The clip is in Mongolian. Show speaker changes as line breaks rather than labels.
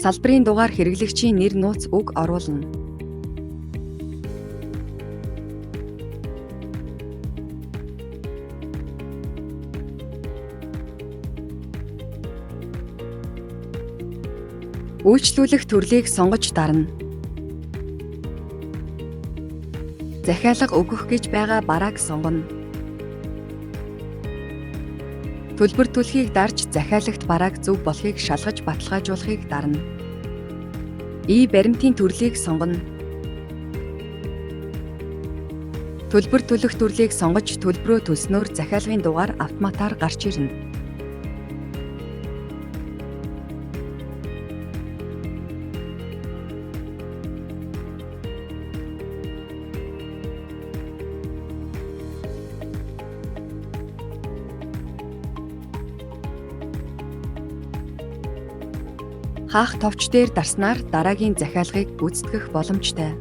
Салбарын дугаар хэрэглэгчийн нэр нууц үг оруулна. Үйлчлүүлэх төрлийг сонгож дарна. Захиалга өгөх гэж байгаа барааг сонгоно. Төлбөр төлөхийг дарж захиалагт барааг зөв болохыг шалгаж баталгаажуулахыг дарна. И-баримтын төрлийг сонгоно. Төлбөр төлөх төрлийг сонгож төлбөрөө төлснөөр захиалгын дугаар автоматар гарч ирнэ. Хаах товч дээр дарснаар дараагийн захиалгыг гүйцэтгэх боломжтой.